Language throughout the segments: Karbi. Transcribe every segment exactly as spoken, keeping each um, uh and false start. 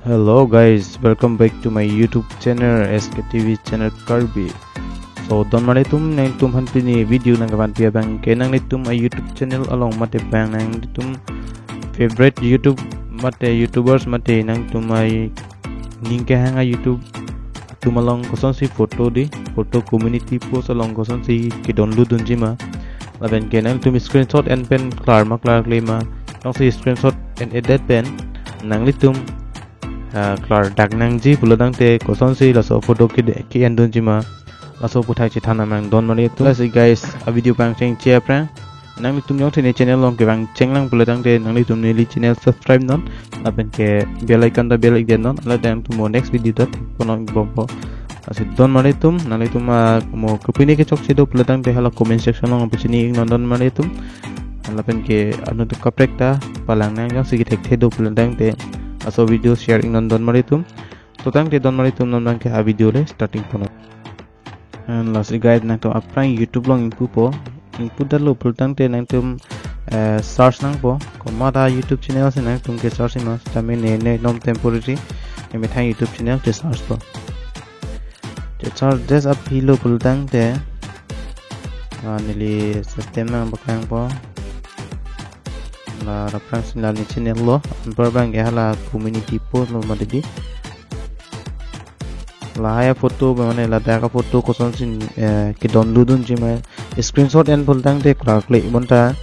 Hello guys, welcome back to my YouTube channel, S K T V channel Karbi. So, don mare atum, nangtum aphan pini video nangkevanpi abang ke nanglitum a YouTube channel along mate bang nangtum favorite YouTube mate YouTubers mate nangtum a ning kehang a YouTube atum along kosonsi photo di, photo community post along kosonsi ke-download dunji ma, lapen ke nangtum screenshot en pen klar ma klarkle ma, jongsi screenshot en-edet pen nanglitum ah, klardak nangji pulo tangte kosonsi laso photo ke, ke-en dunji ma, laso aputhak chethan nang don mare atum. Lasi guys, a video pangchengche aphrang, nanglitum jongsi ne channel along kevang chenglang pulo tangte nanglitum neli channel subscribe non, lapen ke bell icon ta bell ik den non, la nangtum mo next video ta thekpon nang bompo. Lasi don mare atum, nanglitum a mo kopine kechokche do pulo tangte hala comment section along pachini ik non don mare atum. Lapen ke anut kaprek ta palang nang, jongsi kethekthe do pulo tangte laso video share ik non don mare atum. To tangte don mare atum, non abang ke a video le starting pon. And lasi guys, nangtum aphrang YouTube along ingpupo. Ingpudetlo pulo tangte nangtum eh, search nangpo. Komat a YouTube channel si nangtum ke-search ma, sitame ne, ne nom temporary ne methang YouTube channel te-search po. Te-search des aphi lo pulo tangte, ah, neli system nangpaklangpo. La aphrangsi la ne channel lo, anpar abang ke hala community post lo mati di. Lahai a photo mane ladak a photo kosonsi eh, ke-download dunji ma, screenshot en pulo tangte klarkle bonta,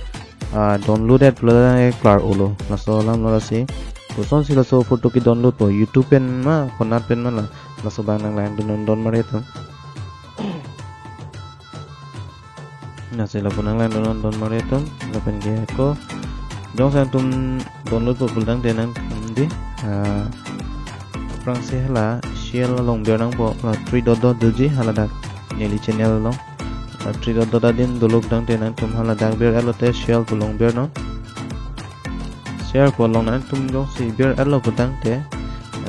ah, download et pulo tangte klar-olo. Laso alam lo lasi. Kosonsi laso photo ke-download po, YouTube pen ma, konat pen ma la, laso abang nanglangdun non don mare atum. Lasi lapu nanglangdun non don mare atum, lapen ke ako jongsi nangtum download po pulo tangte nangtum di, ah, aphrangsi hala share along ber nangpo, la three dot dot doji haladak neli channel along. La three dot dot adim dolo pulo tangte nangtum haladak ber-etlo te share pu along ber non. Share pu along nangtum jongsi ber-etlo pulo tangte,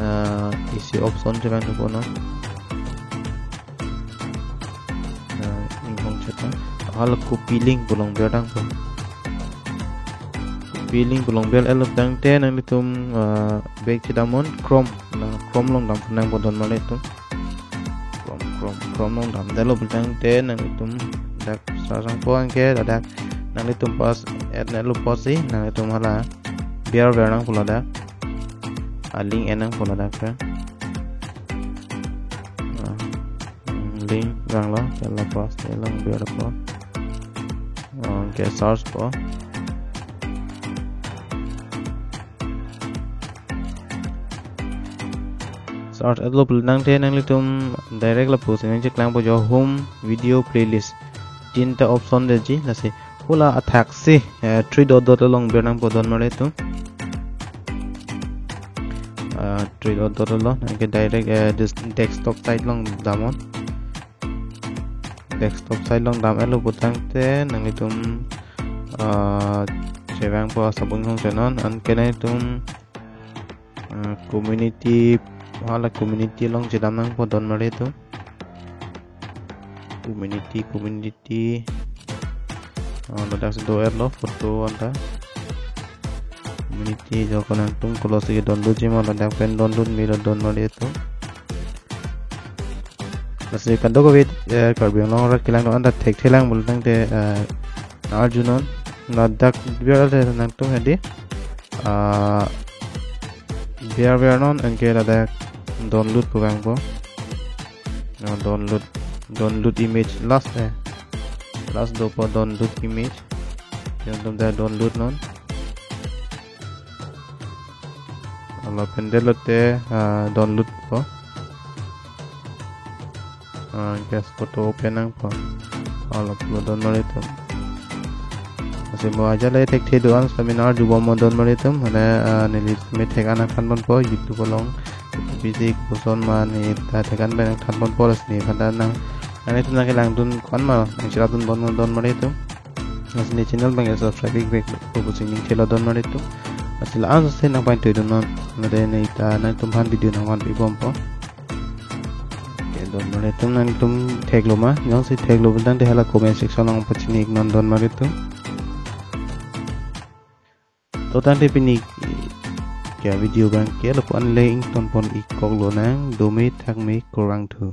ah, isi option chevang thupo non. Ah, inghong cheta. Hala copy link pu along ber nangpo. Copy link pu along ber-etlo pulo tangte nanglitum, ah, back chedam non Chrome. La Chrome along dam nangpo don mare atum. Chrome, Chrome, Chrome along damdetlo pulo tangte nanglitum dak search nangpo, anke ladak nanglitum paste-etlo apotsi nanglitum hala ber-ver nangpo ladak. A link en nangpo ladak ke. Ah, mm, link vanglo, ke la paste along ber po. Ah, ke search po. Search-etlo pulo tangte nanglitum direct lapusi nangcheklangpo jo home video playlist. Tinta option detji lasi. Hala athaksi, eh, three dot dot along ber nangpo don mare atum. Ah, three dot dot along, anke direct, eh, des-, desktop site along dam non. Desktop site along dam-etlo pulo tangte nanglitum, ah, chevangpo, asabung hong chenon, anke nanglitum, ah, community, hala community along chedam nangpo don mare atum. Community, community. Ah, ladak si do-etlo photo anta. Community jo ko nangtum kolosi ke-download ji ma, ladak pen download melo don mare atum. Lasi kadokave, eh, Karbi Anglong arat kelang do-an ta thekthelang pulo tangte, eh, arjunon. Ladak ber-et te nangtum hedi. Ah, ber-ver non, anke ladak download pu vangpo. Ah, download, download image last, eh. Last dopo download image. Nangtum ta download non. Lapen detlo te, ah, download po. Ah, anke photo open nangpo. Hala pulo don mare atum. Lasi mo ajat le thekthe do-an seminar dubom mo don mare atum. Mane, ah, neli methek an nangthan ponpo YouTube along. Busy koson ma neta thek an pen nangthan ponpo, lasi nephan ta nang, nanglitum nangkelangdun ko-an ma nangcherapdun pon mo don mare atum. Lasi ne channel abang ke subscribe ik vek pusi ning thelo don mare atum. Lasi la-an si nangphan toidun non. Mate neta nangtum aphan video nangvanpi bompo. Ke don mare atum, nangtum theklo ma, jongsi theklo pulo tangte hala comment section along pachini ik non don mare atum. To tangte pini Ke video abang ke lapu-an le ingtonpon-ik kok lonang, dome thakme kurvangthu.